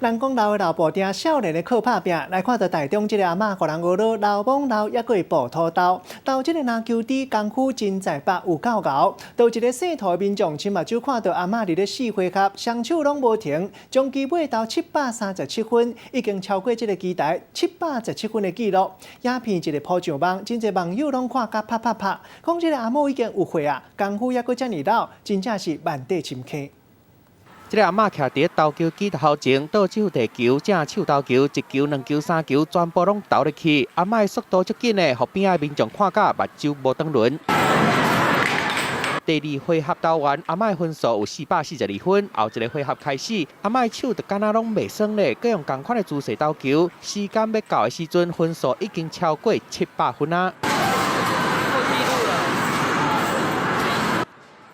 人講老的老布丁，少年的靠拍拚。來看著台中這个阿嬤，予人訛囉老罔老，猶閣會步土豆。投這个籃球豬功夫真在白，有夠𠢕。就一个姓涂的民眾，親目睭看著阿嬤佇咧四回合，雙手攏無停，將機尾投737分，已經超過這个機台717分的紀錄。影片一个鋪上網，真濟網友攏看甲啪啪啪，講這个阿嬤已經有歲啊，功夫猶閣遮爾老，真正是萬塊深坑。這个阿嬤徛佇投球機頭前，倒手提球，正手投球，一球、兩球、三球，全部攏投入去。阿嬤的速度足緊的，予邊仔民眾看甲目睭無轉輪。第二回合投完，阿嬤的分數有442分。後一个回合開始，阿嬤的手就敢若攏袂酸咧，閣用仝款的姿勢投球。時間欲到的時陣，分數已經超過700分啊！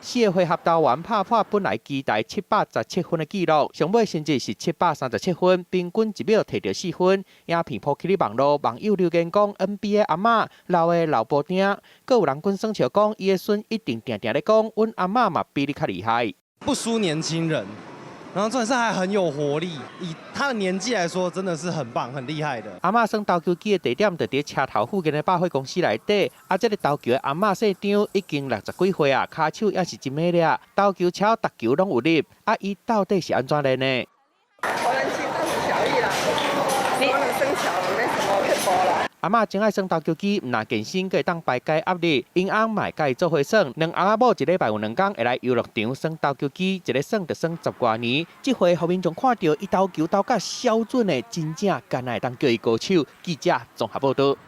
四个回合投完，拍破本來機台717分的紀錄，上尾成績是737分，平均一秒提著4分。影片鋪起咧網路，網友留言講 NBA 阿嬤老的老布丁，閣有人滾耍笑講，伊的孫一定定定咧講，阮阿嬤嘛比你較厲害，不輸年輕人，然後重點是還很有活力，以他的年紀來說，真的是很棒、很厲害的。阿嬤耍投球機的地點就佇車頭附近的百貨公司內底。啊，這个投球的阿嬤姓張，已經60幾歲啊，跤手也是真猛咧，投球超逐球攏有入。啊，伊到底是按怎練的？投籃機大同小異啦，熟能生巧，沒什麼撇步啦。阿嬤真愛耍投球機，毋但健身，閣會當排解壓力。𪜶翁嘛會佮伊做伙耍，兩翁仔某一禮拜有兩工會來遊樂場耍投球機，一个耍就耍十外年。這回予民眾看著伊投球投甲痟準的，真正敢若會當叫伊高手。記者綜合報導。